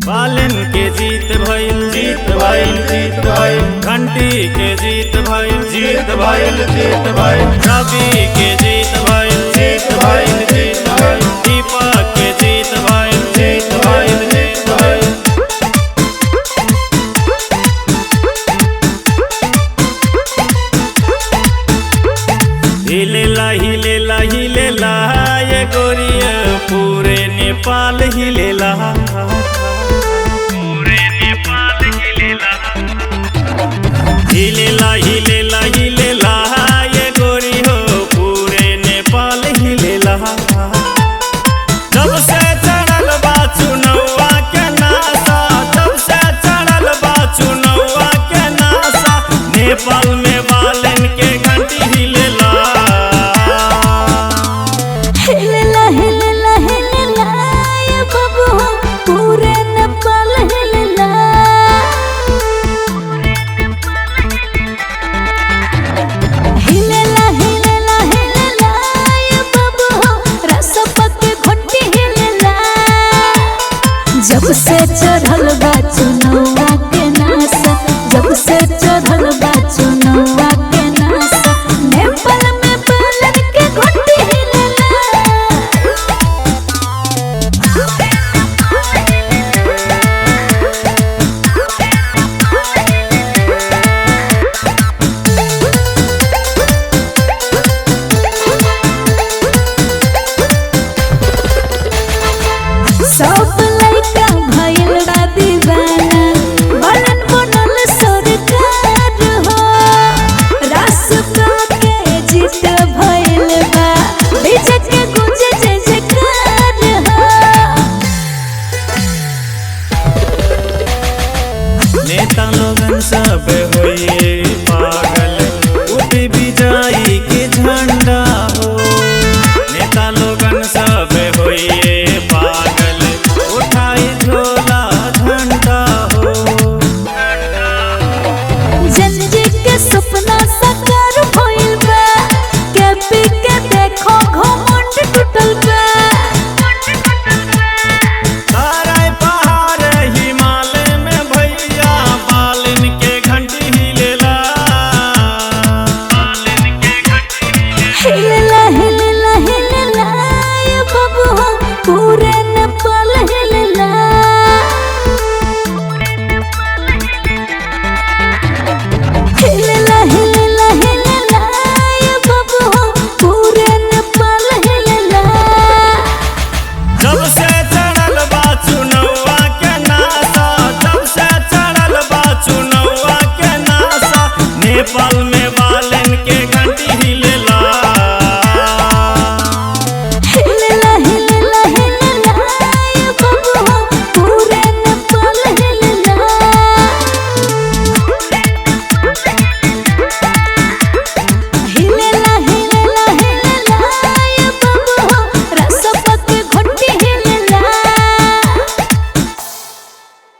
बालन के जीत भइल, जीत भइल, जीत भइल। घंटी के जीत भइल, जीत भइल, जीत भइल। रवि के जीत भइल, जीत भइल, जीत भइल। दीपक के जीत भइल, जीत भइल, जीत भइल। हिलेला हिलेला हिलेला ये गोरिया, पूरे नेपाल हिलेला, पूरे नेपाल हिलेला। हिलेला हिलेला हिलेला ये गोरी हो, पूरे नेपाल हिलेला। जब से चढ़ल बा चुनौआ के नासा, जब से चढ़ल बा चुनौआ के नासा, नेपाल में बालन के घंटी हिलेला। हिलेला हिलेला हिलेला ये बाबू, पूरे नेपाल हिलेला। हिलेला हिलेला हिलेला ये बाबू, रसपा के घंटी हिलेला। जब से चढ़ल बा चुनौआ के नासा, जब से चढ़ल बा चुनौआ